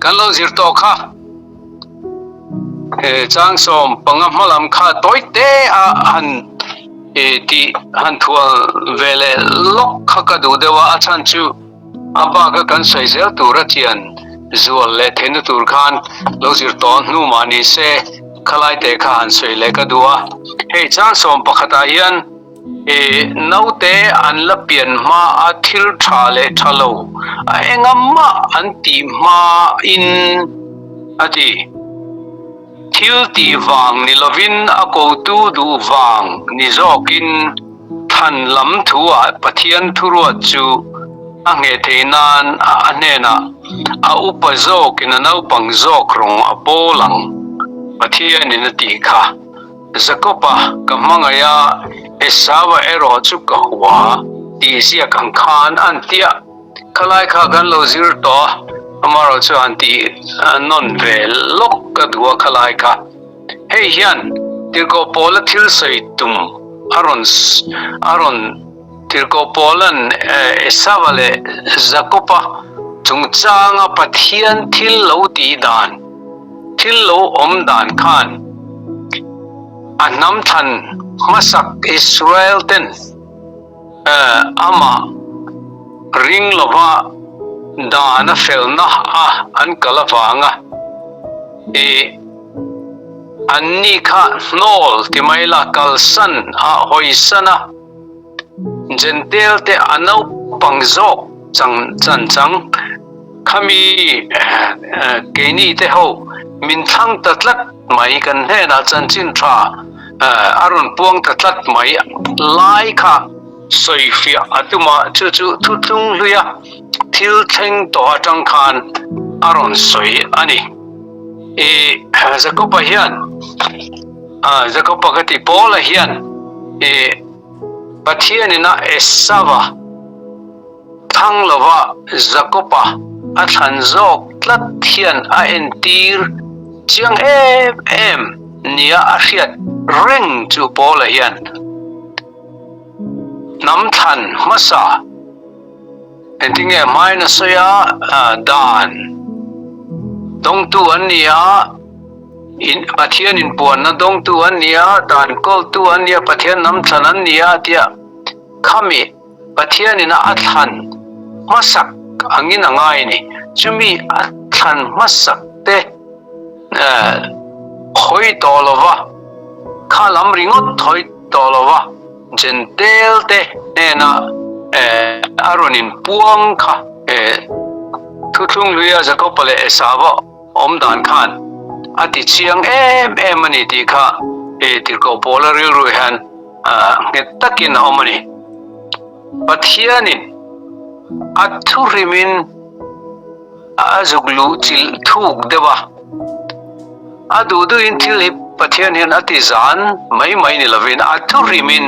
Kan lo zir tawh kha. He chang 15 hma lam kha tawi te a han tih han thual ve leh lawk kha ka duh deuh a, a chhan chu a bak a kan sawi zel tur a chian zual leh theihna tur khan lo zir tawh hnu mah ni se khalai te kha han sawi leh ka duh a. Hei chang 11 ah hian I naute an la pian hma a thil tha leh tha lo a enga mah an tih hma in a ti. Thil tih vang ni lovin a kotu duh vang ni zawkin thlan lam thu ah Pathian thuruat chu a ngheh theih nan a hnenah a upa zawkin a naupang zawk rawng a bawl ang Pathianin a tih kha. Jakob-a ka hmangaih a, Esau-a erawh chu ka hua tih ziak ang khan an ti a. Khalai kha kan lo zir tawh a, amaherawh chu han tih nawn ve lawk ka duh a khalai kha. Hei hian Tirhkoh Paula thil sawi tum a rawn a rawn Tirhkoh Paula'n Esau-a leh Jakob-a chungchanga Pathian thil lo tih dan, thil lo awm dan khan a hnam thlan hmasak Israel ten amah ring lova dan a felna a an kal avanga i anni kha hnawl ti mai la kalsan a hawisan a Gentail te a naupang zawk chang chan chang khami keini te ho min thlang ta tlat mai kan hnenah chanchin tha a rawn puang ta tlat mai lai kha sawifiah a tum a, chu chu thuthlung hluia thil thleng tawh atang khan a rawn sawi a ni. I Jakoba hian Jakoba ka ti Paula hian i Pathianin a Esauva thlang lova Jakoba a thlan zawk tlat hian a entir chiang em em nia a hriat reng chu Paula hian hnam thlan hmasa Engtinge hmain a sawi a, dan dawngtu an ni a, in Pathian inpuanna dawngtu an ni a, dan kawltu an ni a, Pathian hnam thlan an ni a tia khami Pathianin a thlan hmasak angin a ngai a ni. Chumi a thlan hmasak te hawi tawh lova, kha lam ringawt hawi tawh lova, Gentail te hnena a rawn inpuang kha thuthlung hluia Jakoba leh Esauva awm dan khan a ti chiang em em a ni tih kha tirhkoh Paula rilru hian nghet takin a awm a ni. Pathianin a thuhrimin a zuk luh chilh thuk deuh a, a duh duhin thil hi Pathian hian a ti zan mai mai ni lovin a thuhrimin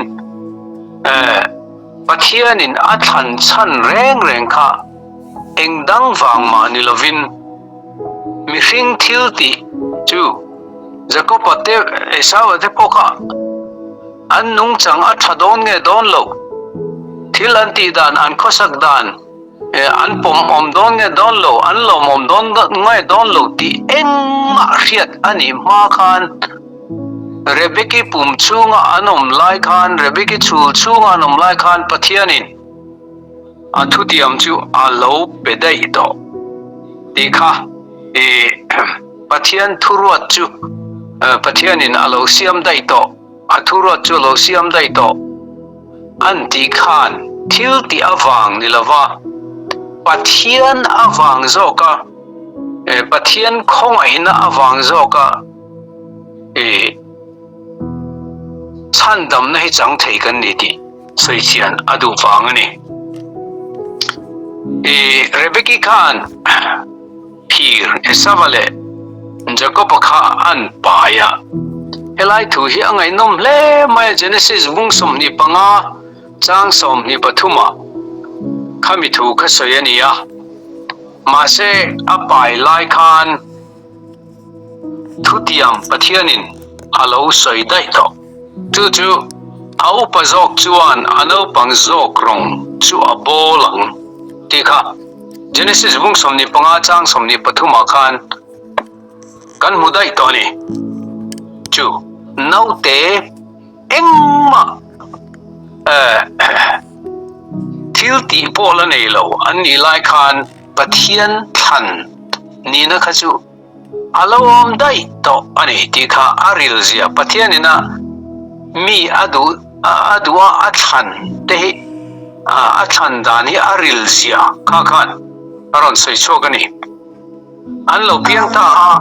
Pathianin a thlan chhan reng reng kha eng dang vang mah ni lovin mihring thil tih chu Jakoba te Esau-a te pawh kha an nungchang a tha dawn nge dawn lo, thil an tih dan an khawsak dan An pawm awm dawn nge dawn lo, an lawm awm dawn nge dawn lo tih engmah hriat a nih hma khan Rebeki pum chhunga an awm lai khan, Rebeki chhul chhunga an awm lai khan Pathianin a thutiam chu a lo pe daih tawh tih kha Pathian thuruat chu Pathianin a lo siam daih tawh, a thuruat chu a lo siam daih tawh. An tih khan thil tih avang ni lova Pathian avang zawka Pathian khawngaihna avang zawka chhandamna hi chang thei kan ni tih sawi chian a duh vang a ni. Rebeki khan Phir Esava leh Jakoba kha an pai a. Helai thu hi a ngaihnawm hle mai a, Genesis bung 25 chang 23 ah khami thu kha sawi a ni a. Mahse a pai lai khan thutiam Pathianin a lo sawi daih tawh. Chu chu a upa zawk chuan a naupang zawk rawng chu a bawl ang tih kha. Genesis bung 25 chang 23 ah khan kan hmu daih tawh a ni. Chu naute engmah thil tih pawh la nei lo an nih lai khan Pathian thlan nihna kha chu a lo awm daih tawh a ni tih kha a ril zia Pathian ina mi a duh a duh a a thlan te hi a thlan dan hi a ril zia kha khan a rawn sawi chhuak a ni. An lo piang ta a,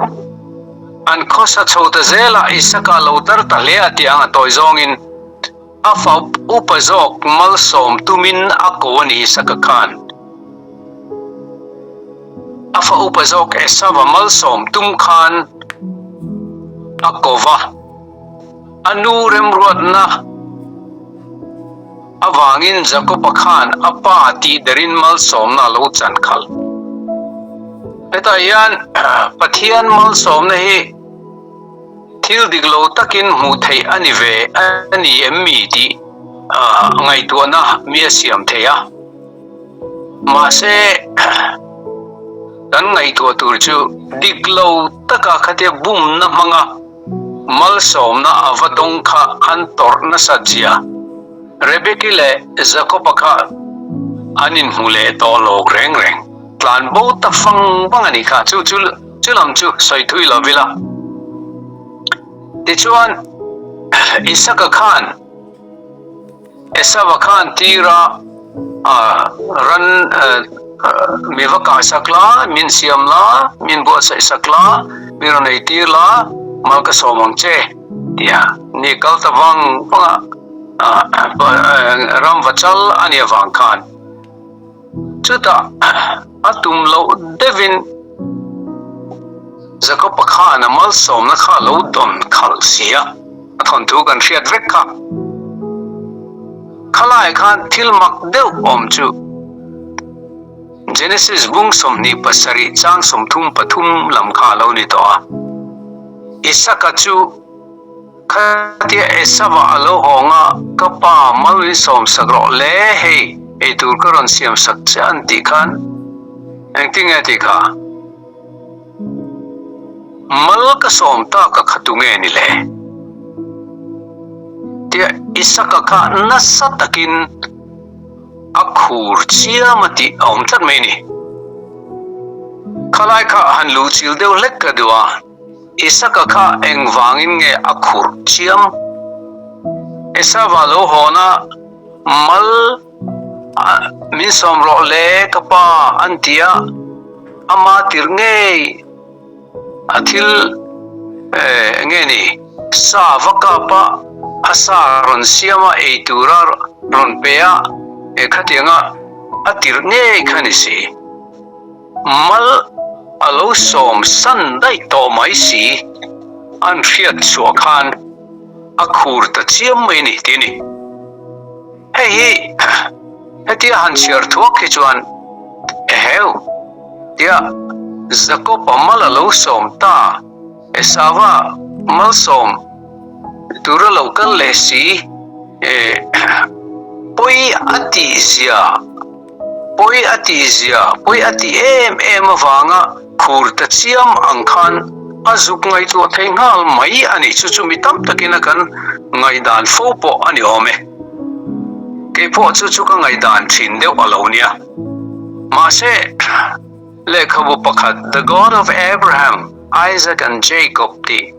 an khawsa chho ta zel a, Isaka lo tar ta hle a tih ang a tawi zawngin a fa upa zawk malsawm tumin a ko a ni Isaka khan. A fa upa zawk Esava malsawm tum khan a ko va, a nu remruatna avangin Jakoba khan a pa tih derin malsawmna a lo chan khalh. Hetah hian Pathian malsawmna hi thil dik lo takin hmuh theih a ni ve a ni em mi tih ngaihtuahna mi a siam thei a. Mahse, kan ngaihtuah tur chu dik lo taka khatia bumna hmanga malsawmna a va dawng kha an tawrh nasat zia Rebeki leh Jakoba kha an inhmu leh tawh lo reng reng. Tlan bo ta fang vang a nih kha, chu chu chu lam chu sawi thui lo ila. Tichuan, Isaka khan Esava khan tira ran mi va kah sak la, min siam la, min buatsaih sak la, mi rawn ei tir la, mal ka sawm ang che tia ni kal ta vang vang a ram va chal a nih avang khan Chutah a tum loh deuhin Jakob-a khan a malsawmna kha a lo dawn khalh si a, a thawnthu kan hriat vek kha. Khalai khan thil mak deuh awm chu Genesis bung 27 chang 33 lam kha a lo ni tawh a. Isaka chu Khatia Esava a lo hawng a, Ka pa, mal min sawm sak rawh le, hei, eitur ka rawn siam sak che an tih khan engtinge tih kha? Mal ka sawm tak a kha tunge ni le? Tia Isaka kha nasa takin a khur chiam a tih a awm tlat mai ni. Khalai kha han luhchilh deuh hlek ka duh a. Isaka kha engvangin nge a khurh chiam? Esava lo hawn a, Mal min sawm rawh le ka pa an ti a, ama tir ngei a thil nge ni sa va kap a, a sa rawn siam a, ei tura rawn pe a, khatianga a tirh ngei kha ni si. Mal a lo sawm san daih tawh mai si, an hriat chhuah khan a khur ta chiam mai ni ti ni. Hei hi hetia han chhiar thuak hi chuan eheu tia Jakob-a mal a lo sawm ta, Esava malsawm tura lo kal leh si, pawi a tih zia Pawi a tih zia, pawi a tih em em avanga khur ta chiam ang khan a zuk ngaihtuah thei nghal mai a ni. Chu chu mi tam takin a kan ngaihdan fo pawh a ni awm e. Kei pawh chu chu ka ngaihdan thin deuh a lo nia. Mahse, lehkhabu pakhat The God of Abraham, Isaac and Jacob tih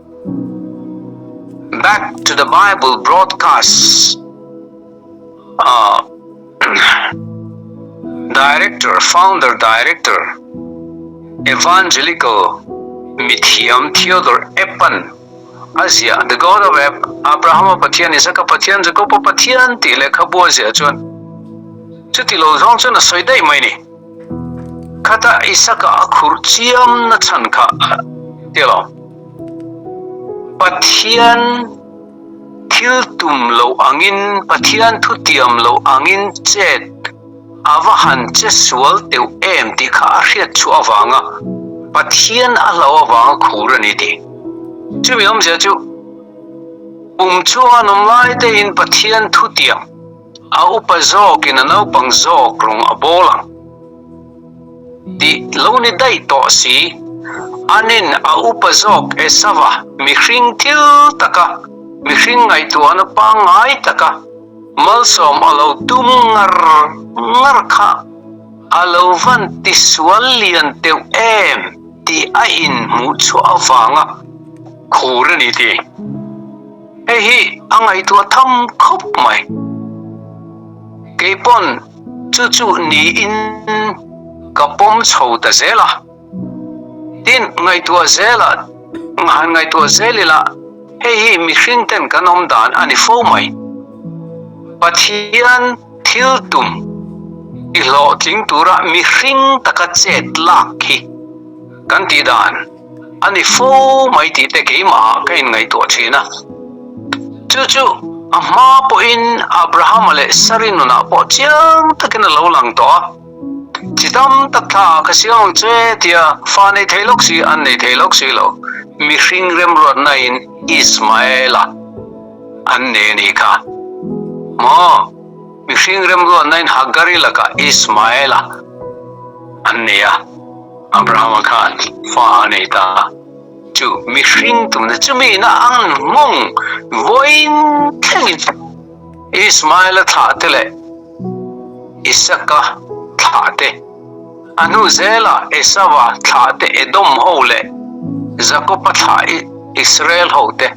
Back to the Bible Broadcast a Director, Founder Director, Evangelical mithiam Theodore Eppan a ziah The God of Abraham-a Pathian, Isaka Pathian, Jacob-a Pathian tih lehkhabu a ziah chuan chuti lo zawng chuan a sawi daih mai ni. Khata Isaka a khurh chiam na chhan kha ti lo. Pathian Thil tum loh angin, Pathian thu tiam loh angin chet a va han che sual teuh em tih kha a hriat chhuah avanga Pathian a hlauh avanga khur a ni tih. Chumi awmzia chu pum chhunga an awm lai tein Pathian thu tiam a upa zawkin a naupang zawk rawng a bawl ang. Tih lo ni daih tawh si. Anin a upa zawk Esava mihring thil taka, mihring ngaihtuahna pangngai taka malsawm a lo tum ngar ngar kha a lo van tisual lian teuh em tih a inhmuh chhuah avanga khur a ni ti. Hei hi a ngaihtuah tham khawp mai. Keipawn Chu chu niin ka pawm chho ta zel a. Tin, ngaihtuah zelah, han ngaihtuah zel ila, hei hi mihring ten kan awm dan a ni fo mai. Pathian thil tum i hlawhtling tura mihring taka chet lak hi kan tih dan a ni fo mai tih te keimahah ka inngaihtuah thin a. Chu chu a hma pawhin Abrahama leh Sari nunah pawh chiang takin a lo lang tawh a. Chi tam tak thla ka siam ang che tia fa nei thei lawk si an nei thei lawk si lo. Mihring remruatnain Ismaela an nei a nih kha. Maw? Mihring remruatnain Hagari lakah Ismaela an nei a. Abrahama khan fa a nei ta chu mihring tumna chumi ina an nghawng vawiin thlengin Ismaela thlah te leh Isaka thlah te, a hnu zela Esava thlah te Edom ho leh Jakoba thlah Israel ho te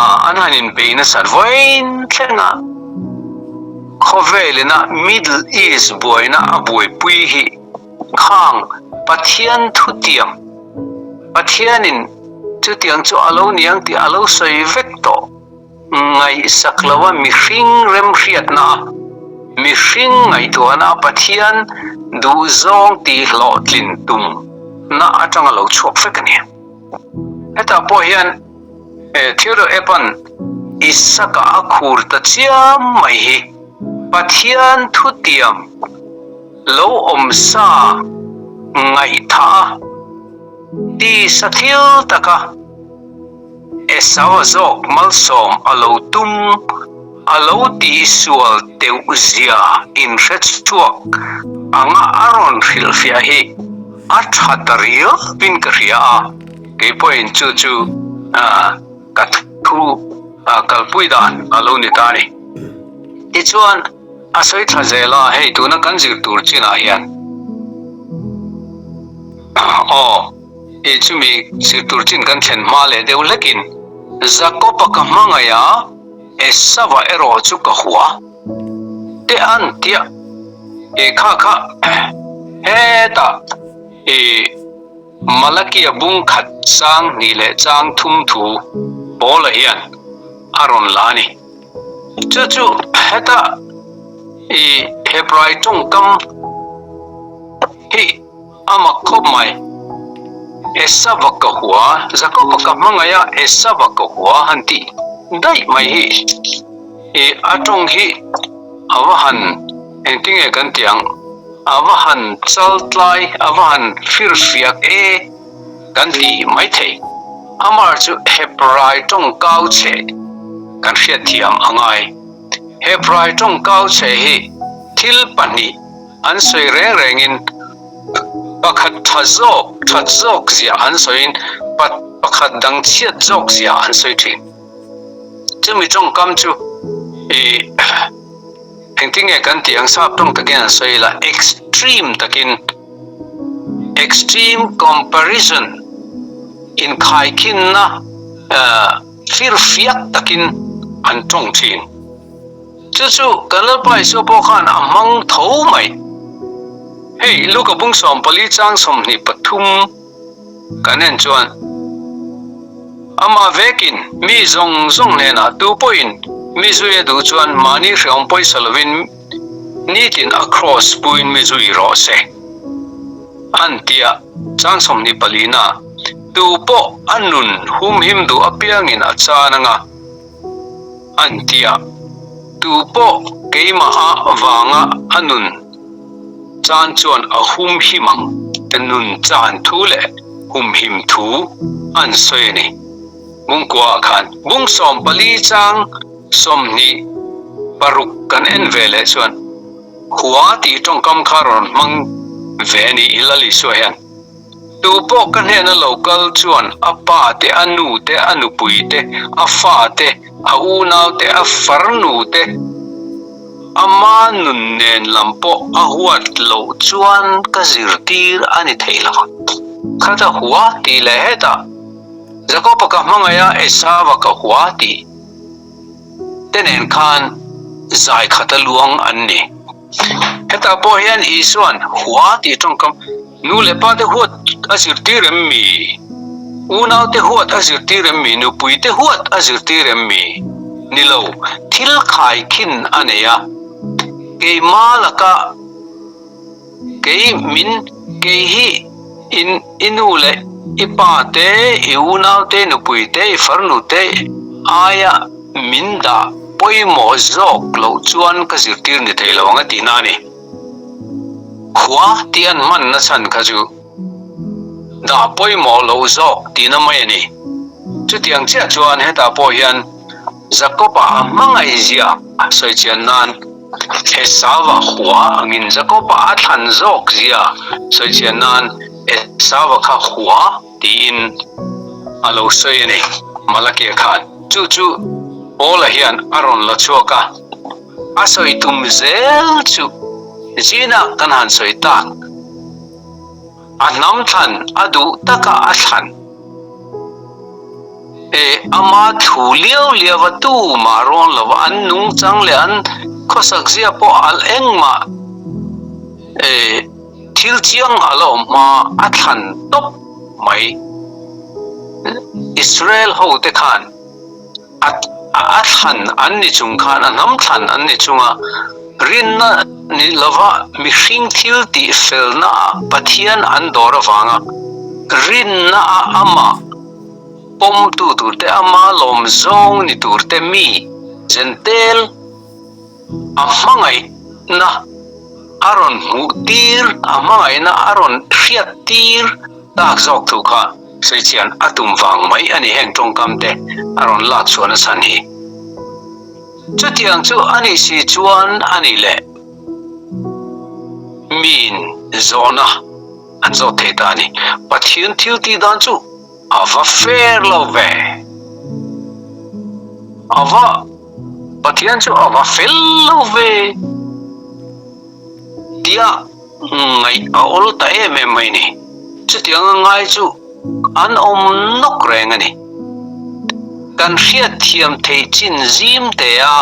an han inbei nasat vawiin thlenga khawvelina Middle East buaina a buaipui hi Khang Pathian thutiang, Pathianin chutiang chu a lo niang tih a lo sawi vek tawh. Ngaihsak lova mihring remhriatna a, mihring ngaihtuahna a Pathian duhzawng tihhlawhtlin tum na atanga lo chhuak vek a ni. Hetah pawh hian Theodore Epan Isaka a khur ta chiam mai hi Pathian thutiang Lo awm sa ngaihthah a, tisa thil taka Esau zawk malsawm a lo tum, a lo tihsual teuh zia inhre chhuak anga a rawn hrilhfiah hi a tha ta riapin ka hria a, kei pawhin chu chu ka thu kalpui dan a lo ni ta a ni. Tichuan. A sawi thla zel a, hei tuna kan zir tur chinah hian aw i chumi zir tur chin kan thlen hma leh deuh hlekin Jakob-a ka hmangaih a, Esau-a erawh chu ka hua te an tia i kha kha hetah i Malakia bung khat chang hnih leh chang thum thu Paula hian a rawn la a ni. Chu chu heta i Hebrai tawngkam hi a mak khawp mai. Esava ka hua, Jakoba ka hmangaih a, Esava ka hua han tih daih mai hi i a tawng hi a va han engtinge kan tih ang, a va han chaltlai, a va han firfiak e kan ti mai thei. Amar chu Hebrai tawngkau chhe kan hriatthiam a ngai. Hebrai tawngkau chhe hi thil pahnih an sawi reng rengin pakhat tha zawk, that zawk zia an sawiin pakhat dang chhiat zawk zia an sawi thin. Chumi tawngkam chu i engtinge kan tih ang sap tawng takin an sawi ila extreme takin Extreme comparison, Inkhaikhina firfiak takin an tawng thin. Chu chu kan Lalpa Isua pawh khan a hmang tho mai. Hei Luka bung 14 chang 23 kan en chuan, Amah vekin mi zawng zawng hnenah tu pawhin mi zui a duh chuan mahni hrehawm pawisa lovin Nitin a kraws puin mi zui rawh se. An ti a, chang 24 na, Tu pawh a nun humhim duh apiangin a chan anga, an ti a, tu pawh keimaha vanga a nun chan chuan a humhim ang. Nun chan thu leh humhim thu an sawi a ni. Bungkuaah khan bung 14 chang 26 kan en ve leh chuan khua tih tawngkam kha rawn hmang ve a ni i Lal Isua hian. Tu pawh ka hnena lo kal chuan a pa te, a nu te, a nupui te, a fa te, a unau te, a farnu te, ama nun nen lam pawh a huat loh chuan ka zirtir a ni thei lo. Khata hua tih leh hetah Jakoba ka hmangaih a, Esava ka hua tih te nen khan zai khata luang an ni. Hetah pawh hian Isua'n hua tih tawngkam nu leh pa te huat a zirtir em mi? Unau te huat a zirtir em mi? Nupui te huat a zirtir em mi? Ni lo, thil khaikhin a nei a, keima laka Kei min, kei hi in i nu leh i pa te, i unau te, nupui te, i farnu te aia min dah pawimawh zawk loh chuan ka zirtir ni thei lo ang a tihna a ni. Khua tih an hman nachhan kha chu dah pawimawh loh zawk tihna mai a ni. Chutiang chiah chuan hetah pawh hian Jakob-a a hmangaihzia sawi chian nan Esauva hua angin Jakob-a a thlan zawk zia sawi chian nan Esauva kha hua tiin a lo sawi a ni, Malakia khan. Chu chu Paula hian a rawn la chhuak a, a sawi tum zel chu Gina kan han sawi tak. A hnam thlan a duh taka a thlan. E, ama thu liau liau a tu mah rawn lo va, an nungchang leh an khawsak zia pawh al engmah e, thil chiang a la awm hma a thlan tawp mai. Israel ho te khan A a thlan an ni chung khan, a hnam thlan an ni chunga rinna ni lova mihring thil tih felna ah Pathian an dawr avanga rinna a amah pawmtu turte, ama lawm zawng ni turte mi Jentel a hmangaihna a rawn hmuh tir, a hmangaihna a rawn hriat tir tak zawk thu kha sawi chian a tum vang mai a ni heng tawngkam te a rawn lak chhuah na chhan hi. Chutiang chu a nih si chuan a nih leh miin zawhna an zawt thei ta a ni. Pathian thil tih dan chu a va fair lo ve. A va Pathian chu a va fel lo ve tia ngaih a awl ta em em mai ni. Chutianga ngai chu an awm nawk reng a ni. Kan hriatthiam theih chin zim te a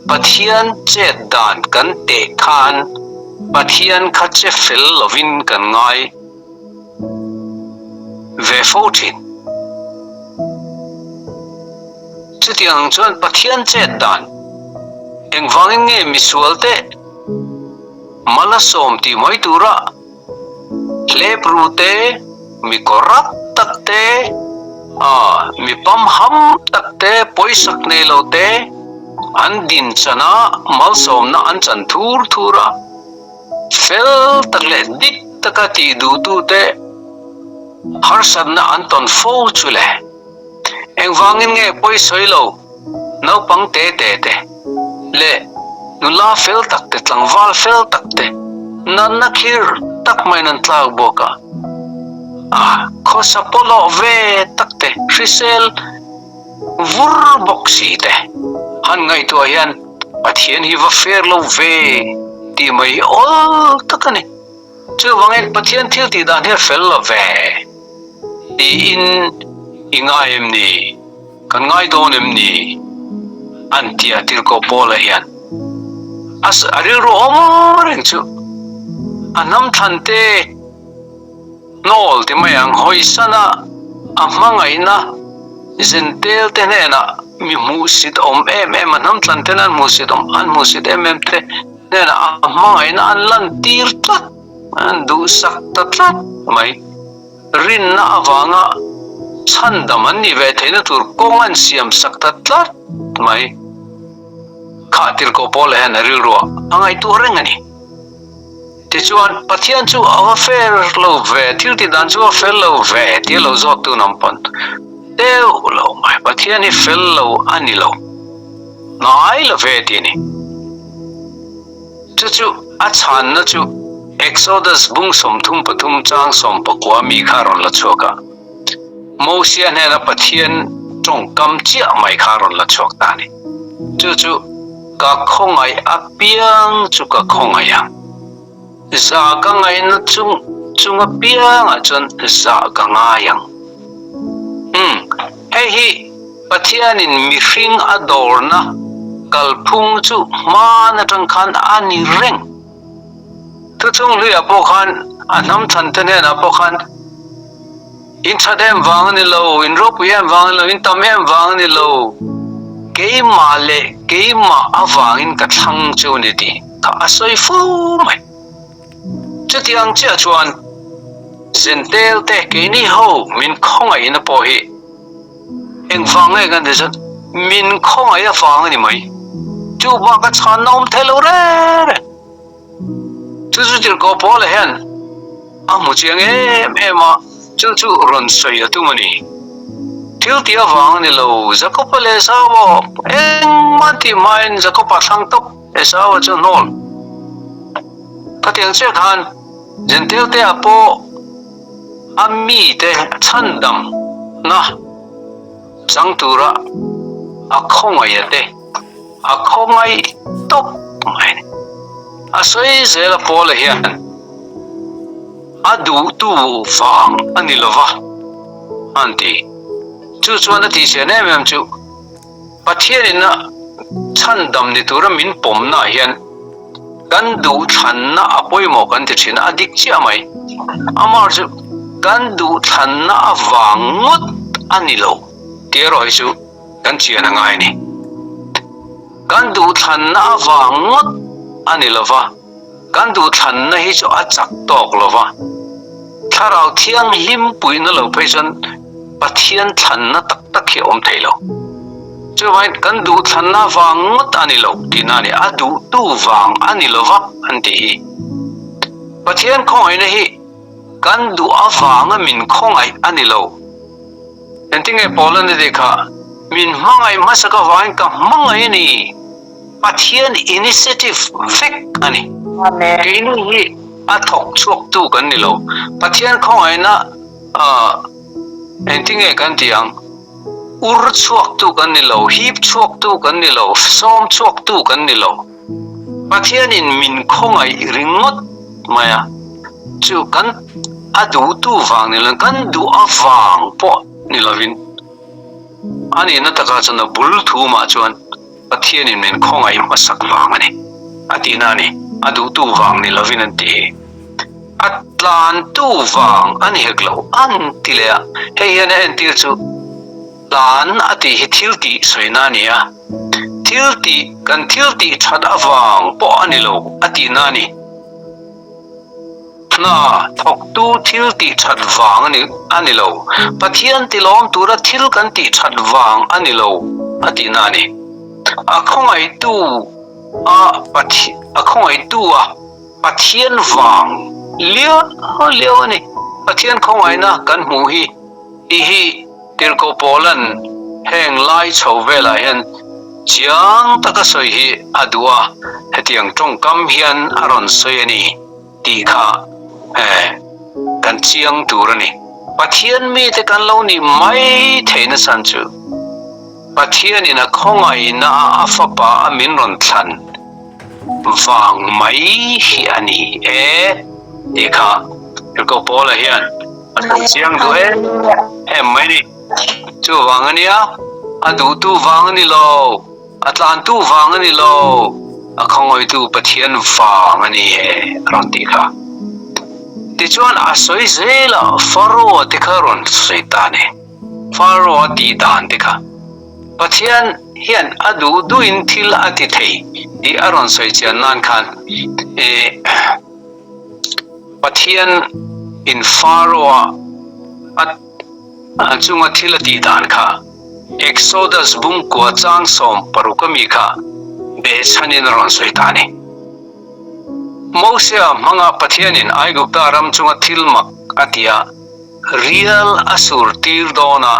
Pathian chet dan kan teh khan Pathian kha che fel lovin kan ngai. Ve fo thin. Chutiang ang chuan Pathian chet dan engvangin nge misualte mal a sawm tih mai tura hlep ru te, mi kawrap tak te, mi pamham tak te, pawisak nei lo te an din chan a, malsawmna an chan thur thur a. Fel tak leh dik taka tih duhtute harsatna an tawn fo chu le. Engvangin nge pawi sawi lo naupang te te te leh nula fel tak te, tlangval fel tak te natna khir tak maiin an tlak bawk a, a khawsa pawlawh ve tak te, hrisel vur bawk si te han ngaihtuah hian Pathian hi va fair lo ve tih mai hi awl tak a ni. Chuvangin Pathian thil tih dan hi a fel lo ve tiin i ngai em ni? Kan ngai dawn em ni? An ti a tirhkoh Paula hian a rilru awm reng chu a hnam thlan te Hnawl ti mai ang, hawisana a hmangaihna Zentel te hnenah mi hmuhsit awm em em a, hnam tlan ten an hmuhsit awm, an hmuhsit em em te hnenah a hmangaihna an lantir tlat, an duhsak ta tlat mai. Rinna avanga chhandam an nih ve theihna tur kawng an siamsak ta tlat mai. Khah tirhkoh Paula hian a rilruah a ngaihtuah reng a ni. Tichuan, Pathian chu a va fel lo ve, thil tih dan chu a fel lo ve tia lo zawt tun ang pawn deuh lo mai. Pathian hi fel lo a ni lo, ngai lo ve tih a ni. Chu chu a chhanna chu Exodus bung 33 chang 19 mi kha rawn la chhuak a. Mosia hnena Pathian tawngkam chiah mai kha rawn la chhuak ta a ni. Chu chu ka khawngaih apiang chu ka khawngaih ang. Zah ka ngaihna chung chung apiangah chuan zah ka ngai ang. Umm, hei hi Pathianin mihring a dawrna kalphung chu hman atang khan a ni reng. Thuchhung hluiah pawh khan a hnam chhante hnenah pawh khan in that em vang a ni lo, in ropui em vang a ni lo, in tam em vang a ni lo, keimah leh keimah avangin ka thlang chu a ni tih kha a sawi fo mai. Chutiang chiah chuan Zentel te keini ho min khawngaihna pawh hi Engvang nge kan ti chuan min khawngaih avang a ni mai. Chu bak a chhanna awm thei lo reng reng. Chu chu tirhkoh Paula hian a hmu chiang em em a, chu chu rawn sawi a tum a ni. Thil tih avang a ni lo, Jakoba leh Esau engmah an tih hmain Jakoba thlang tawp Esau chu hnawl. Khatiang chiah khan Jentail te ah pawh a mite chhandam na chang tura a khawngaih a te a khawngaih tawp mai a ni. A sawi zel a Paula hian a duhtu vang a ni lova an ti. Chu chuan a tihchian em em chu Pathianin a chhandam ni tura min pawmnaah hian kan duhthlanna a pawimawh kan ti thin a, a dik chiah mai. Amah chu kan duhthlanna avang ngawt a ni lo tih erawh hi chu kan chian a ngai a ni. Kan duhthlanna avang ngawt a ni lo va. Kan duhthlanna hi chu a chak tawk lo va, Thlarau Thianghlim puihna lo phei chuan Pathian thlanna tak tak hi a awm thei lo. Chuvangin kan duhthlanna vang ngawt a ni lo tihna a ni, a duhtu vang a ni lo va an tih hi. Pathian khawngaihna hi kan duh avanga min khawngaih a ni lo. Engtinge Paula ni tih kha, Min hmangaih hmasak avangin ka hmangaih a ni. Pathian initiative vek a ni. Keini hi a thawk chhuaktu kan ni lo. Pathian khawngaihna engtinge kan tih ang? Ur chhuaktu kan ni lo, hip chhuaktu kan ni lo, sawm chhuaktu kan ni lo. Pathianin min khawngaih ringawt mai a, chu kan a duhtu vang ni lo, kan duh avang pawh ni lovin a nihna takah chuan a bul thumah chuan Pathianin min khawngaih hmasak vang a ni, a tihna a ni. A duhtu vang ni lovin an ti hi. A tlantu vang a ni hek lo, an ti leh a. Hei hian a entir chu tlan a tih hi thil tih sawina a ni a. Thil tih, kan thil tih that avang pawh a ni lo, a tihna a ni. Hna thawktu thil tih that vang a ni a ni lo. Pathian tilawm tura thil kan tih that vang a ni lo a tihna a ni. A khawngaihtu a a khawngaihtu a Pathian vang liau liau a ni. Pathian khawngaihna kan hmuh hi tih hi Tirhkoh Paula'n heng lai chho velah hian chiang taka sawi hi a duh a, hetiang tawngkam hian a rawn sawi a ni tih kha kan chiang tur a ni. Pathian mite kan lo nih mai theihna chhan chu Pathianin a khawngaihna a a fapa a min rawn thlan vang mai hi a ni e tih kha Tirhkoh Paula hian a sawi chiang duh em em mai ni. Chuvang a nia, a duhtu vang a ni lo, a tlantu vang a ni lo, a khawngawitu Pathian vang a ni e a rawn tih kha. Tichuan a sawi zel a, Pharaoh te kha rawn sawi ta a ni. Pharaoh a tih dan te kha. Pathian hian a duh duhin thil a ti thei tih a rawn sawi chian nan khan eh Pathian in Pharaoh a a chunga thil a tih dan kha Exodus bungkua chang 16 a mi kha behchhanin a rawn sawi ta a ni. Mosia hmanga Pathianin Aigupta ram chunga thil mak a ti a, rial a sur tir dawn a,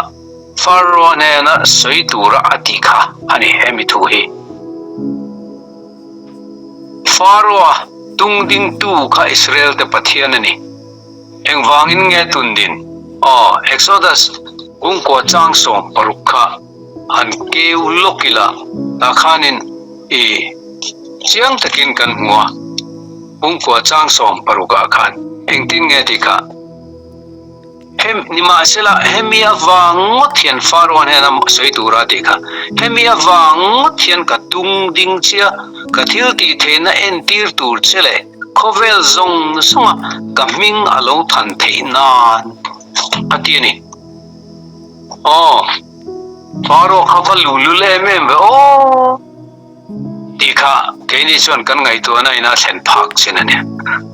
Pharaoh hnena sawi tura a tih kha a ni hemi thu hi. Pharaoh-a. Tungdingtu kha Israel te Pathian a ni. Engvangin nge tundin? Aw, Exodus kungkua chang 16 kha han keu lawk ila, tah khanin i chiang takin kan hmu a, kungkua chang 16 ah khan engtin nge tih kha? Hem, nimahsela, hemi avang ngawt hian Pharaoh hnena sawi tura tih kha, hemi avang ngawt hian ka tung ding chia, ka thil tih theihna entir tur che leh khawvel zawng zawnga ka hming a lo than theih nan, a ti a ni. Aw, Pharaoh kha va luhlul em em ve aw! Tih kha keini chuan kan ngaihtuahna in a thlen phak chin a ni.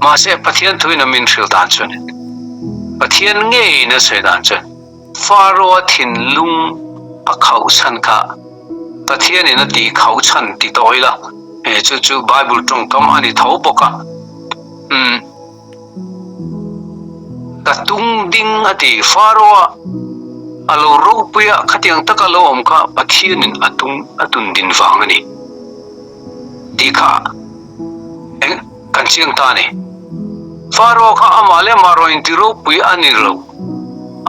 Mahse, Pathian thuin a min hrilh dan chuan Pathian ngeiin a sawi dan chuan Pharaoh-a thinlung a khauh chhan kha Pathianin a tih khauh chhan ti tawh ila, chu chu Bible tawngkam a ni tho bawk a. Umm. Ka tung ding a ti. Pharaoh-a a lo ropui a, khatiang taka lo awm kha Pathianin a tung a tun din vang a ni tih kha eng kan chiang ta a ni. Pharaoh kha amah leh amah rawn inti ropui a ni lo,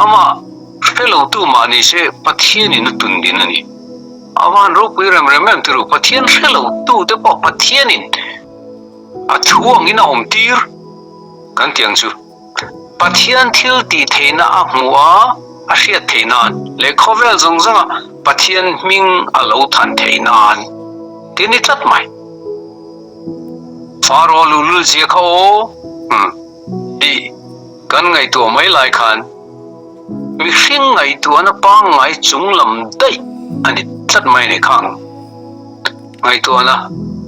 amah hre lotu mah ni se Pathianin a tun din a ni. A van ropui rem rem em tiru, Pathian hre lotu te pawh Pathianin A thu angin a awm tir kan tih ang chu. Pathian thil tih theihna a hmuh a, a hriat theih nan leh khawvel zawng zawnga Pathian hming a lo than theih nan tih a ni tlat mai. Pharaoh luhlul zia kha aw tih kan ngaihtuah mai lai khan mihring ngaihtuahna pangngai chung lam daih a ni tlat mai a ni khang. Ngaihtuahna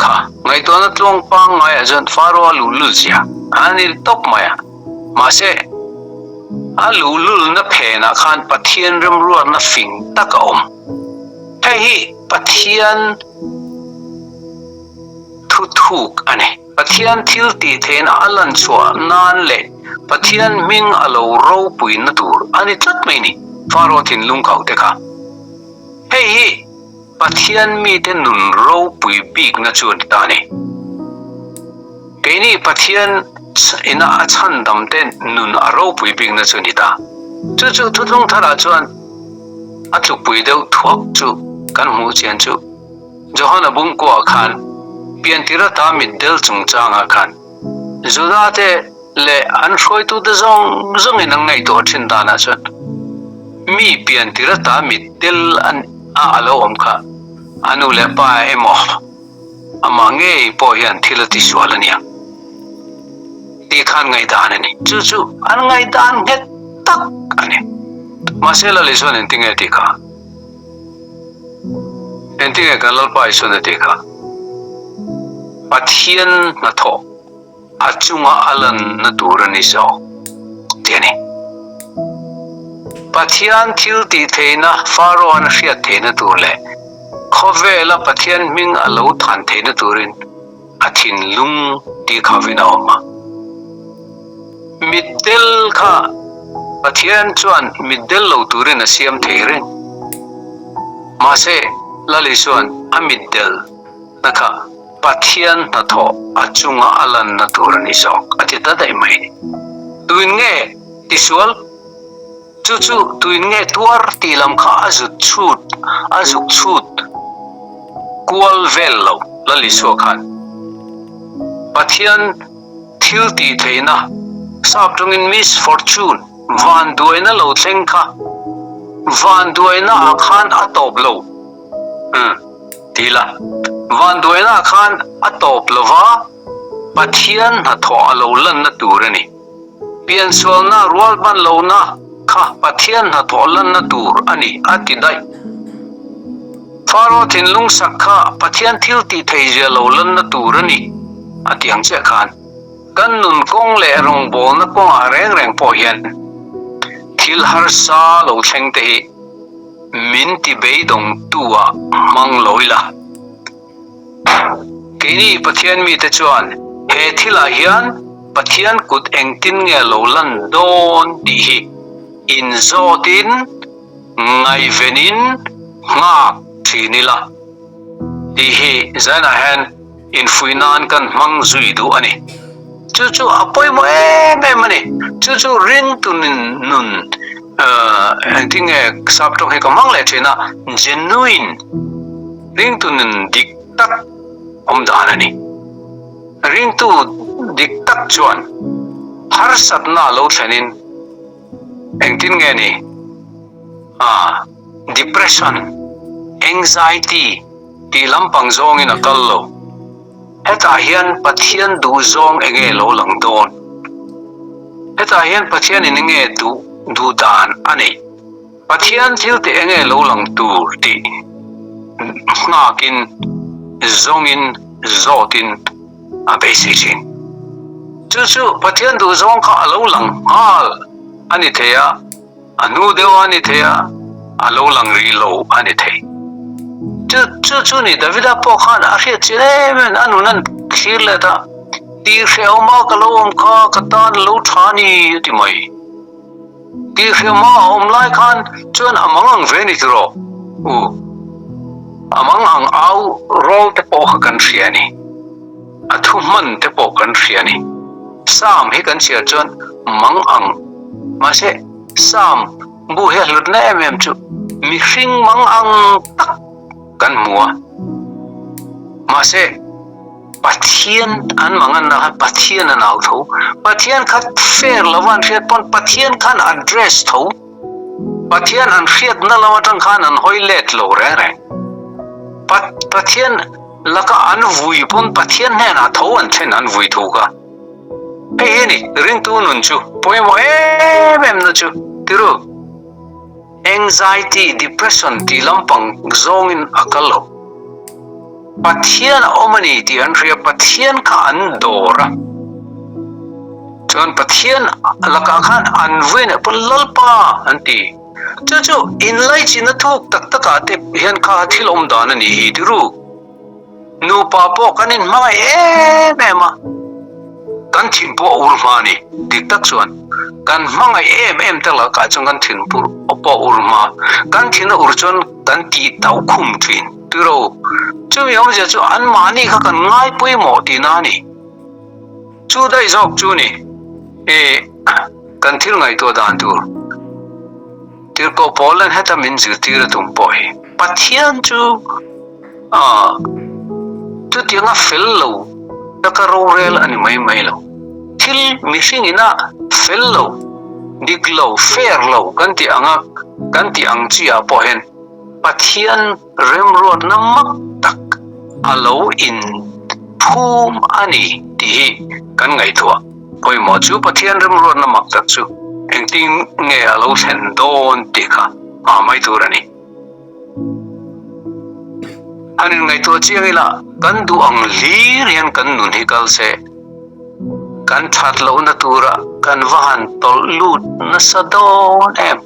kha ngaihtuahna tluang pangngaiah chuan Pharaoh a luhlul zia a ni tawp mai a. Mahse, a luhlulna phenah khan Pathian remruatna fing tak a awm. Hei hi Pathian thuthuk a ni. Pathian thil tih theihna a lan chhuah nan leh Pathian hming a lo ropuina tur a ni tlat mai ni, Pharaoh thinlung khauh te kha. Hei hi Pathian mite nun ropui bikna chu a ni ta a ni. Keini Pathian ina a chhandamte nun a ropui bikna chu a ni ta. Chu chu thuthlung tharah chuan a tlukpui deuh thuak chu kan hmuh chian chu Johana bungkuah khan piantir ata mitdel chungchangah khan Judate leh an hruaitute zawng zawngin an ngaihtuah thin danah chuan mi pian tir ata mit tel a a lo awm kha a nu leh pa emaw amah ngei pawh hian thil a tisual a nia tih khan ngaihdan a ni. Chu chu an ngaihdan nghet tak a ni. Mahse Lal Isuan engtinge a tih kha? Engtinge kan Lalpa Isuan a tih kha? Pathian hnathawh. A chunga a lanna tur a ni zawk tih a ni. Pathian thil tih theihna Pharaoh-an a hriat theihna tur leh khawvela Pathian hming a lo than theihna turin a thinlung tih khavin a awm a. Mitdel kha Pathian chuan mitdel lo turin a siam thei reng. Mahse, Lal Isua'n a mitdel na kha Pathian hnathawh a chunga a lanna tur a ni zawk, a ti ta daih mai. Tuin nge tisual? Chu chu tuin nge tuar tih lam kha a zut chhut, a zuk chhut kual vel lo, Lal Isua khan. Pathian thil tih theihna, sap tawngin misfortune, vanduaina lo thleng kha, vanduaina ah khan a tawp lo. Umm. Ti la, vanduaina khan a tawp lo va, Pathian hnathawh a lo lanna tur a ni. Piansualna rualban lohna kha Pathian hnathawh lanna tur a ni, a ti daih. Pharaoh thinlung sak kha Pathian thil tih theihzia lo lanna tur a ni, a ti ang chiah khan. Kan nun kawng leh rawngbawlna kawngah reng reng pawh hian thil harsa lo thleng te hi Min ti beidawngtu ah hmang lo ila. Keini Pathian mite chuan he thilah hian Pathian kut engtin nge lo lan dawn tih hi inzawtin ngaihvenin nghak thin ila tih hi zanah hian. Infuih nan kan hmang zui duh a ni. Chu chu a pawimawh em em a ni. Chu chu ringtu nun engtin nge sap tawng hi ka hmang leh thin a, genuine ringtu nun dik tak awm dan a ni. Ringtu dik tak chuan harsatna a lo thlenin engtin nge ni? Ah, depression, anxiety tih lampang zawngin a kal lo. Hetah hian Pathian duh zawng enge lo lang dawn? Hetah hian Pathianin enge duh duh dan a neih? Pathian thil tih enge lo lang tur tih nghakin, zawngin, zawtin a beisei thin. Chu chu Pathian duh zawng kha a lo lang nghal a ni thei a. A hnu deuh a ni thei a, a lo lang rih lo a ni thei. Chu chu chu ni Davida pawh khan a hriat chian em em a nun an thlir let a, Tih hrehawma ka lo awm kha ka tan a lo tha ni a ti mai. Tih hrehawma a awm lai khan chuan a mang ang ve ni tiraw? U, a mang ang au rawl te pawh kha kan hria a ni. A thu hman te pawh kan hria a ni. Psalm hi kan chhiar chuan mang ang. Mahse, Psalm bu hi a hlutna em em chu mihring mang ang tak kan hmu a. Mahse, Pathian an manganna khan Pathian a nau tho. Pathian kha fair lova an hriat pawn Pathian khan address tho. Pathian an hriatna lam atang khan an hawi let lo reng reng. Pathian laka an vui pawn Pathian hnenah tho an thlen an vui thuk a. Hei hi ni ringtu nun chu pawimawh em em na chu tiru. Anxiety, depression tih lampang zawngin a kal lo. Pathian a awm a ni tih an hria, Pathian kha an dawr a. Chuan Pathian lakah khan an vui leh pawn Lalpa an ti. Chu chu inlaichinna thuk tak takah te hian kha thil awm dan a ni hi tiru. Nupa pawh kan inhmangaih em em a, kan thin pawh a ur hma a ni. Dik tak chuan kan hmangaih em em te lakah chuan kan thin pawh a ur hma. Kan thin a ur chuan kan tih tauh khum thin tiro. Chumi awmzia chu anmahni kha kan ngai pawimawh tihna a ni. Chu daih zawk chu ni e kan thil ngaihtuah dan tur. Tirhkoh Paulan heta min zirtir a tum pawh hi Pathian chu ah chutianga fel lo taka rorel a ni mai mai lo. Thil mihring ina fel lo, dik lo, fair lo kan tih anga kan tih ang chi ah pawh hian Pathian remruatna mak tak a lo in phum a ni tih hi kan ngaihtuah. Pawimawh chu Pathian remruatna mak tak chu engtin nge a lo thlen dawn tih kha hma mai tur a ni. Han in ngaihtuah chiang ila kan duh ang hlir hian kan nun hi kal se, kan that lohna tura kan va han tawlh lut nasa dawn em?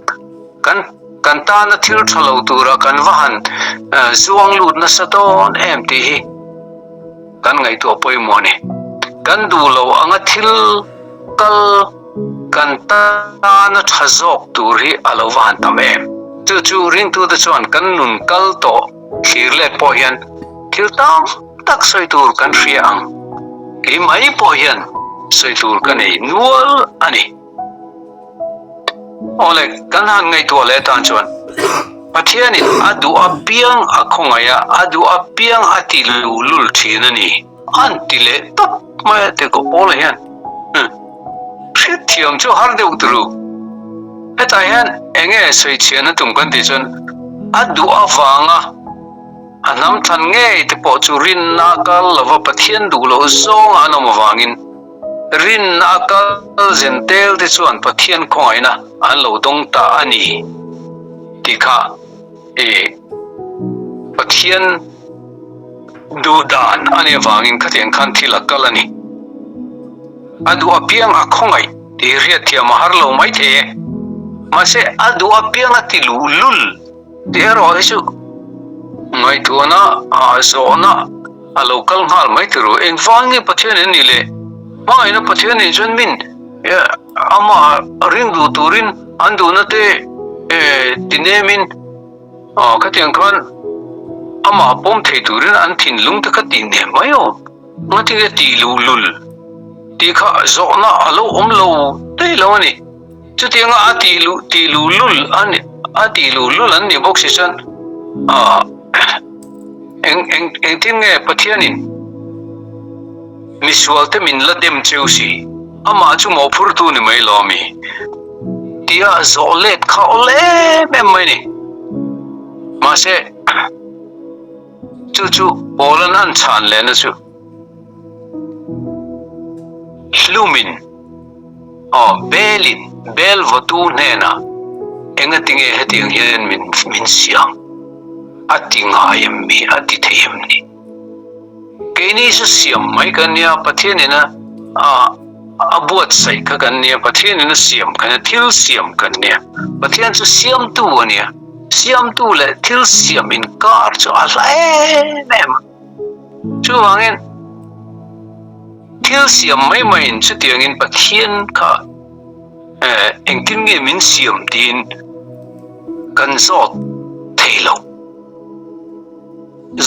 Kan kan tana thil tha lo tura kan va han zuang lut nasa dawn em tih hi kan ngaihtuah pawimawh a ni. Kan duh lo anga thil kal kan tana tha zawk tur hi a lo va han tam em. Chu chu ringtute chuan kan nun kal tawh thlir let pawh hian thil tam tak sawi tur kan hria ang. Kei mai pawh hian sawi tur ka nei nual a ni. Awle, kan han ngaihtuah leh tan chuan Pathianin a duh apiang a khawngaih a, a duh apiang a ti luhlul thin a ni an ti leh tawp mai a ti ko Paula hian. Hriatthiam chu har deuh turu. Hetah hian enge sawichhiahna tum kan tih chuan a duh avanga a hnam thlan ngei te pawh chu rinna a kal lova Pathian duh loh zawnga an awm avangin Rinna a kal zen tel te chuan Pathian khawngaihna an lo dawng ta a ni tih kha i Pathian duh dan a nih avangin khatiang khan thil a kal a ni. A duh apiang a khawngaih tih hriatthiam a har lo maithei e. Mahse a duh apiang a ti luhlul tih erawh hi chu ngaihtuahna ah zawhna A lo kal nghal mai ti ru. Engvang nge Pathian in nih le? Hmangaihna Pathian in chuan min amah ring duh turin an duhna te ti nemin khatiang khan amah pawm thei turin an thinlung te kha tih nem mai awm. Ngatinge tih luhlul tih kha zawhna a lo awm lo daih lo a ni. Chutianga a tih luh tih luhlul a ni a tih luhlul an nih bawk si chuan ah eng eng engtin nge Pathianin misualte min la dem cheu si amah chu mawhphurtu ni mai lo ami tia zawh let kha awl em em mai ni. Mahse chu chu Paula'n an chhan lehna chu hlumin Aw, Belin Bel vawtu hnenah engatinge hetiang hian min min siam? A ti ngai em mi? A ti thei em ni? Keini chu siam mai kan nia, Pathianin a a buatsaih kha kan nia, Pathianin a siam kan nia, thil siam kan nia. Pathian chu siamtu a nia, siamtu leh thil siam inkar chu a hla em em a. Chuvangin thil siam mai maiin chutiangin Pathian kha engtin nge min siam tiin kan zawt thei lo.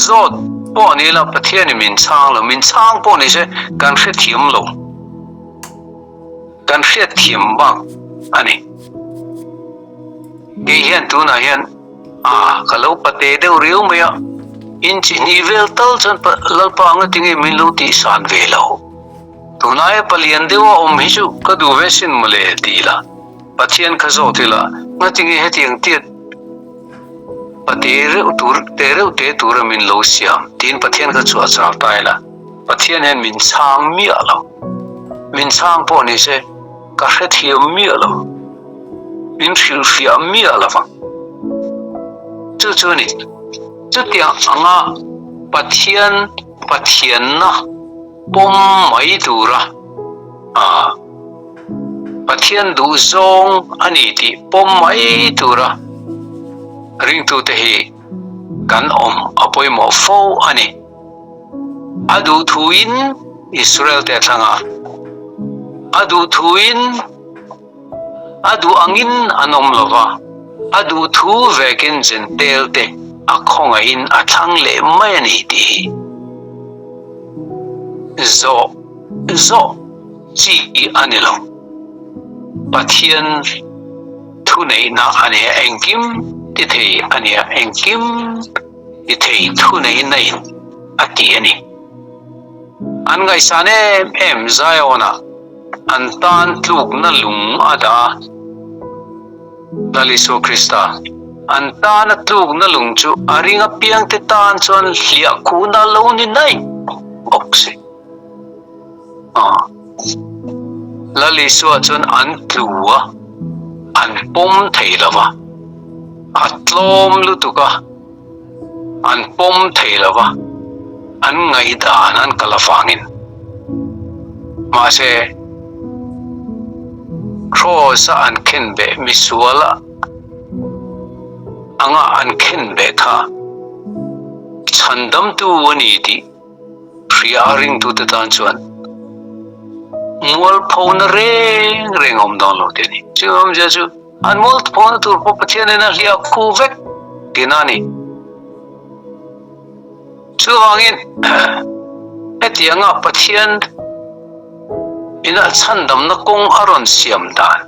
Zawt pawh ni ila Pathianin min chhang lo, min chhang pawh ni se kan hrethiam lo. Kan hriatthiam bak a ni. Kei hian tunah hian a ka lo pate deuh riau mai a, in chi hnih vel tal chuan Lalpa anga tinge min lo tih san ve lo. Tunlaia palian deuh a awm hi chu ka duh ve sin mawle ti ila, Pathian kha zawt ila, ngatinge hetiang tiat pate reuh tur te reuh te tura min lo siam tiin Pathian kha chhuah chau ta ila, Pathian hian min chhang miah lo. Min chhang pawh ni se ka hrethiam miah lo. Min hrilhfiah miah lo vang. Chu chu a ni. Chutiang anga Pathian Pathianna pawm mai tura ah Pathian duhzawng a ni tih pawm mai tura ringtute hi kan awm a pawimawh fo a ni. A duhthuin Israel te a thlang a, a duhthuin a duh angin an awm lo va, a duhthu vekin Jentail te a khawngaihin a thlang leh mai a ni tih hi zawh zawh chi a ni lo. Pathian thuneihna a ni a, engkim ti thei a ni a, engkim ti thei thuneihna in a ti a ni. An ngaihsan em em Zion-ah an tan tlukna lung a dah a, Lal Isua Krista an tana tlukna lung chu a ring apiangte tan chuan hliah khuhna lo ni daih bawk si. Lal Isua chuan an tlu a, an pawm thei lo va, a tlawm lutuk a, an pawm thei lo va, an ngaihdan an kal avangin. Mahse, Kraws-a an khenbeh misuala anga an khenbeh kha chhandamtu a ni tih Hria a ringtute tan chuan mualphona reng reng a awm dawn lo tih a ni. Chu awmzia chu an mualphona tur pawh Pathianin a hliah khu vek tihna a ni. Chuvangin hetianga Pathian ina chhandamna kawng a rawn siam dan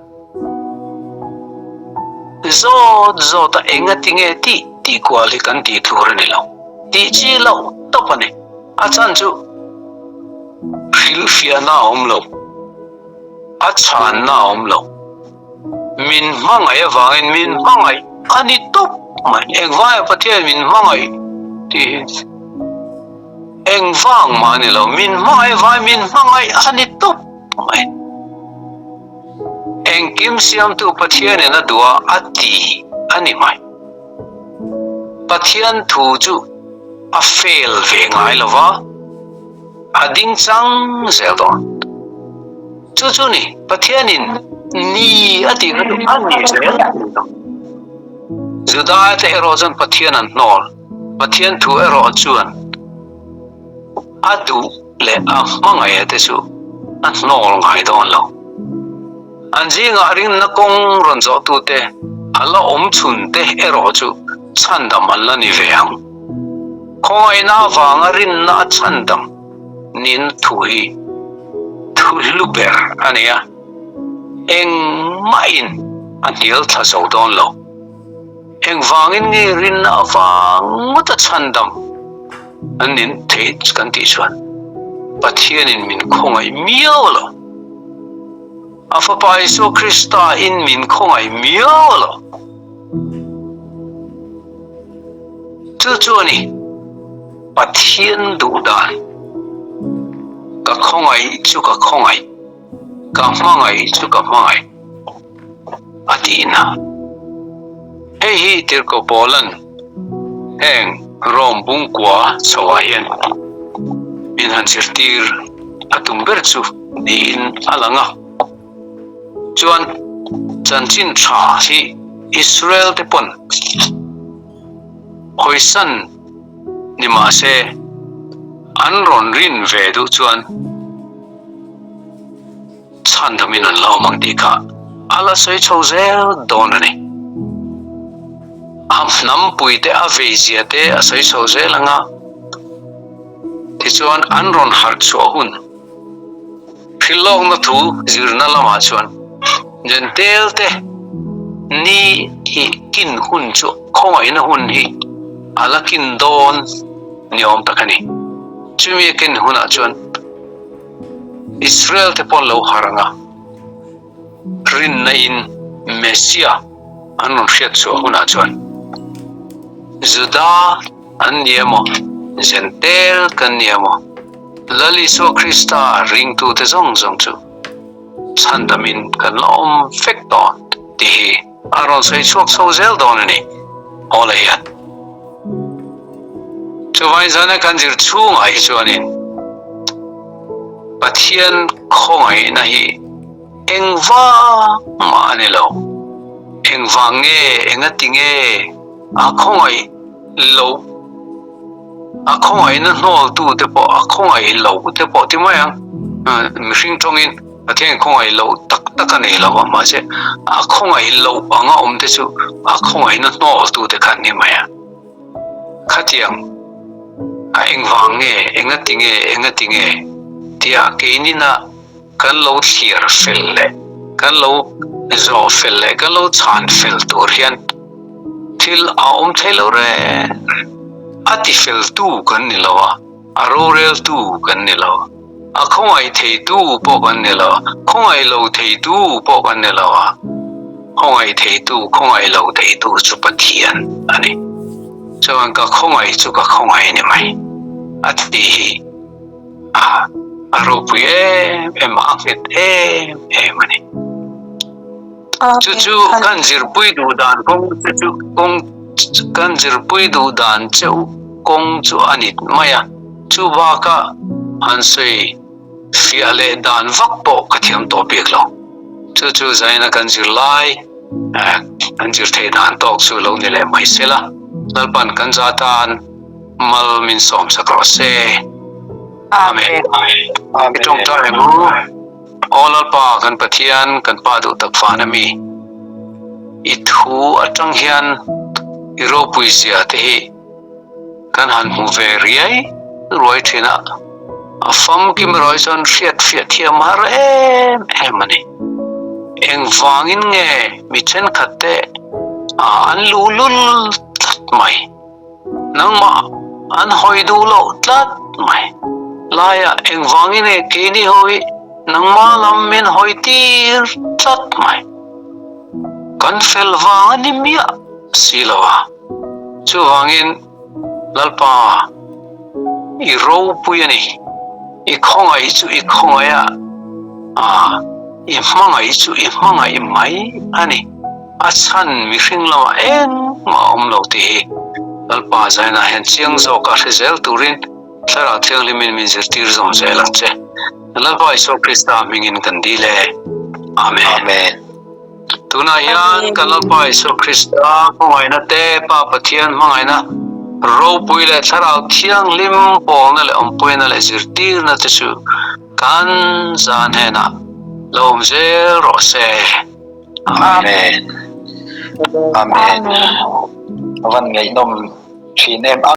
zawt zawta engatinge tih tih kual hi kan tih tur a ni lo. Tih chi loh tawp a ni. A chhan chu hrilhfiahna a awm lo, a chhanna a awm lo. Min hmangaih avangin min hmangaih a ni tawp mai. Engvanga Pathian min hmangaih tih hi engvang mah a ni lo. Min hmangaih avangin min hmangaih a ni tawp mai. Engkim siamtu Pathianin a duh a, a ti a ni mai. Pathian thu chu a fail ve ngai lo va, a ding chang zel dawn. Chu chu ni, Pathianin ni a tih kha chu a ni zel dawn. Judaite te erawh chuan Pathian an hnawl, Pathian thu erawh chuan a duh leh a hmangaih te chu a hnawl ngai dawn lo. An zingah rinna kawng rawn zawhtute a la awm chhun te erawh chu chhandam an la ni ve ang. Khawngaihna avanga rinna a chhandam. Nin thu hi thu hlu ber a ni a, engmahin a hnial thla zo dawn lo. Engvangin nge rinna avang ngawta chhandam an nin theih kan tih chuan Pathianin min khawngaih miau lo. A Fapa Isua Krista in min khawngaih miau lo. Chu chu a ni, Pathian duh dan. Ka khawngaih chu ka khawngaih, ka hmangaih chu ka hmangaih, a tihna. Hei hi Tirhkoh Paula'n heng Rom bungkua chhoah hian min han zirtir a tum ber chu niin a lang a. Chuan chanchin tha hi Israel te pawn hawisan ni mahse an rawn rin ve duh chuan chhandamin an la awm ang tih kha a la sawi chho zel dawn a ni. A hnampui te a veizia te a sawi chho zel ang a, tichuan an rawn harh chhuah hun. Hrilhlawkna thu zirna lamah chuan Jentail te ni hi kin hun chu khawngaihna hun hi a la kin dawn ni awm tak a ni. Chumi a kin hunah chuan Israel te pawh an lo harh ang a, rinna in Messiah an rawn hriat chhuah hunah chuan Juda an ni emaw, Jentail kan ni emaw, Lal Isua Krista ringtute zawng zawng chu chhandamin kan la awm vek dawn tih hi a rawn sawi chhuak chho zel dawn a ni. Aw le hian. Chuvangin zana kan zir chhungah hi chuanin Pathian khawngaihna hi engvang mah a ni lo. Engvang nge, engati nge a khawngaih loh? A khawngaihna hnawltu te pawh a khawngaih loh te pawh ti mai ang. Mihring tawngin Pathian khawngaih loh tak tak a nei lo a, mahse a khawngaih loh anga awm te chu a khawngaihna hnawltu te kha an ni mai a. Khatiang a engvang nge, engati nge, engati nge tia keinina kan lo thlir fel leh kan lo zawh fel leh kan lo chhan fel tur hian Thil a awm thei lo reng reng. A tifeltu kan ni lo a, a roreltu kan ni lo. A khawngaih theitu pawh kan ni lo, khawngaih lo theitu pawh kan ni lo a. Khawngaih theitu, khawngaih lo theitu chu Pathian a ni. Chuan ka khawngaih chu ka khawngaih ni mai a ti hi a a ropui em em a, a nghet em em a ni. Chu chu kan zirpui duh dan kawng chu chu kawng kan zirpui duh dan cheu kawng chu a ni mai a, chu baka han sawi fiah leh dan vak pawh ka thiam tawh bik lo. Chu chu zaina kan zir lai kan zir theih dan tawk chu lo ni leh mai se la, Lalpan kan za tan mal min sawm sak rawh se. Amen. I tawngtai ang u. Aw Lalpa kan Pathian, kan Pa duh tak fan a mi. I thu atang hian i ropui zia te hi kan han hmu ve riai ruai thin a, a famkim erawh hi chuan hriat fiah thiam har em em a ni. Engvangin nge mi thenkhat te an luhlul tlat mai? Nangmah an hawi duh loh tlat mai. Laiah engvangin nge keini ho hi nangmah lam min hawi tir tlat mai. Kan fel vang a ni miah si lo a. Chuvangin Lalpa i ropui a ni. I khawngaih chu i khawngaih a, aa i hmangaih chu i hmangaih mai a ni. A chhan mihring lamah engmah a awm lo tih hi Lalpa Zainah hian chiang zawka hre zel turin Thlarau Thianghlimin min zirtir zawm zel ang che. Lalpa Isua Krista hmingin kan dil e. Amen. Amen. Tunah hian kan Lalpa Isua Krista hmangaihna te, Pa Pathian hmangaihna ropui leh Thlarau Thianghlim pawlna leh awmpuina leh zirtirna te chu kan zan hnenah lo awm zel rawh se. Amen. Amen. Avan ngaihnawm thin em.